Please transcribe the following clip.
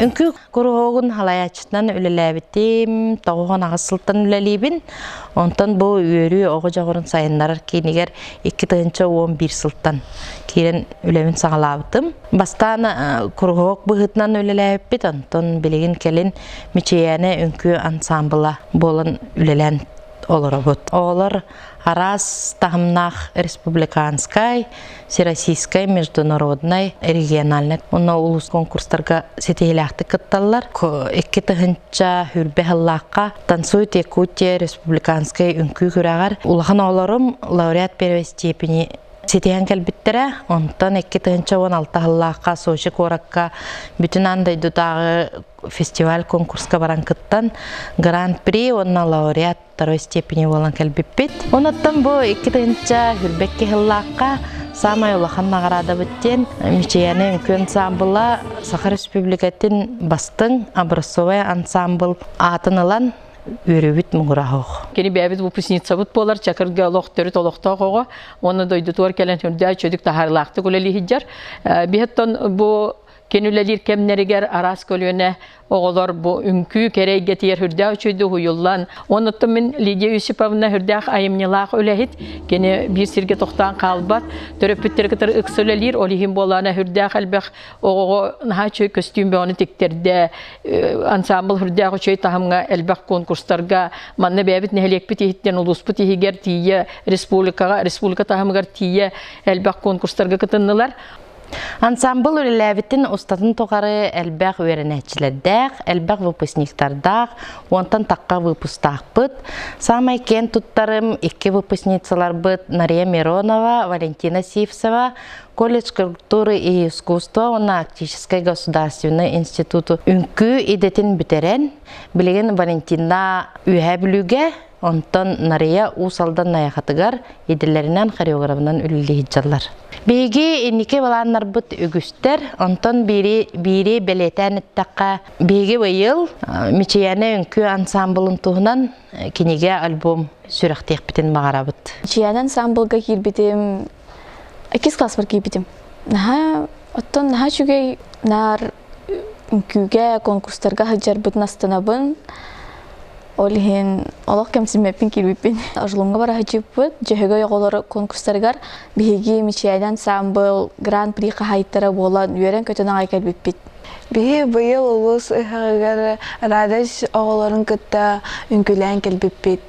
Үҥкүү куруһуогун халайааччытынан үлэлээбитим, 98 сылтан үлэлиибин. Онтон бу үөрүү оҕо дьоҕурун сайыннарар киинигэр 2011 сылтан киирэн үлэбин саҕалаабытым. Бастаан куруһуок быһыытынан үлэлээбиппит, онтон билигин кэлин Мичийээнэ үҥкүү ансаамбыла буолан үлэлээн олоробут. Оҕолор араас таһымнаах республиканскай, всероссийскай, международнай, региональнай уонна улуус конкурстарга ситиһиилээхтик кытталлар. 2000 хүрбэ сыллаахха «Танцует Якутия» республиканскай үҥкүү күрэҕэр улахан оҕолорум лауреат первой степени ситиһэн кэлбиттэрэ. Онтон 2016 сыллаахха Сочи куоракка бүтүн аан дойдутааҕы фестиваль конкурска баран кыттан гран-при уонна лауреат второй степени буолан кэлбиппит. Онуттан бу 2022 сыллаахха саамай улахан наҕараадабыт диэн Мичийэни үҥкүү ансаамбыла Саха Республикатын бастыҥ образцовай ансаамбыл аатын ылан үөрүүбүт муҥура суох. Кини бэйэбит выпускницабыт буолар, Чакырга олох төрүт олохтоох оҕо уонна дойдутугар кэлэн үрдээх чөдүк таһаарыылаахтык үлэлии сылдьар. Биһиттон бу кини үлэлиир кэмнэригэр араас көлүөнэ оҕолор бу үҥкүү кэрэ эйгэтигэр үрдээх үчүгэйдик уһуйуллан, оннуттан мин Лидия Юсиповна үрдээх айымньылаах үлэһит, кини биир сиргэ тохтоон хаалбат, төрөппүттэри кытары ыкса үлэлиир, ол иһин буолаана үрдээх элбэх оҕоҕо наһаа үчүгэй көстүүм бөҕөнү тиктэрдэ, ансаамбыл үрдээх үчүгэй таһымҥа элбэх конкурстарга, манна бэйэбит нэһилиэкпит иһиттэн улууспут иһигэр тиийэ республикаҕа, республика таһымыгар тиийэ элбэх конкурстарга кытыннылар. Ансаамбыл үлэлээбитин устатын тухары элбэх үөрэнээччилэрдээх, элбэх выпускниктардаах, уонтан тахха выпустаахпыт. Саамай киэн туттарым икки выпускницаларбыт Нария Миронова, Валентина Сивцева, колледж культуры и искусства уонна Арктическай государственный институту үҥкүү идэтин бүтэрэн, билигин Валентина Үөһээ Бүлүүгэ Онтон Нарыйа Уус Алдан Найахатыгар идэлэринэн хореографынан үлэлии сылдьаллар. Биһиги инники былааннарбыт үгүстэр. Онтон биири, биири бэлиэтээн эттэххэ, биһиги быйыл Мичийээнэ үҥкүү ансаамбылын туһунан кинигэ, альбом сүрэхтиэхпитин баҕарабыт. Мичийээнэ ансаамбылга киирбитим, иккис класспар киирбитим. Наһаа, оттон наһаа үчүгэй наар үҥкүүгэ, конкурстарга сылдьарбытын астынабын. Ол иһин олох кэмсиммэппин киирбиппин. Ожлуҥҥа бара сылдьыппыт. Дьөһөгөй оҕолор конкурстарыгар биһиги Мичийээнэ ансаамбыл Гран-при хаһаайыттара буолан үөрэн-көтөн аҕай кэлбиппит. Биһи быйыл улуус ыһыаҕыгар Радость оҕолорун кытта үҥкүүлээн кэлбиппит.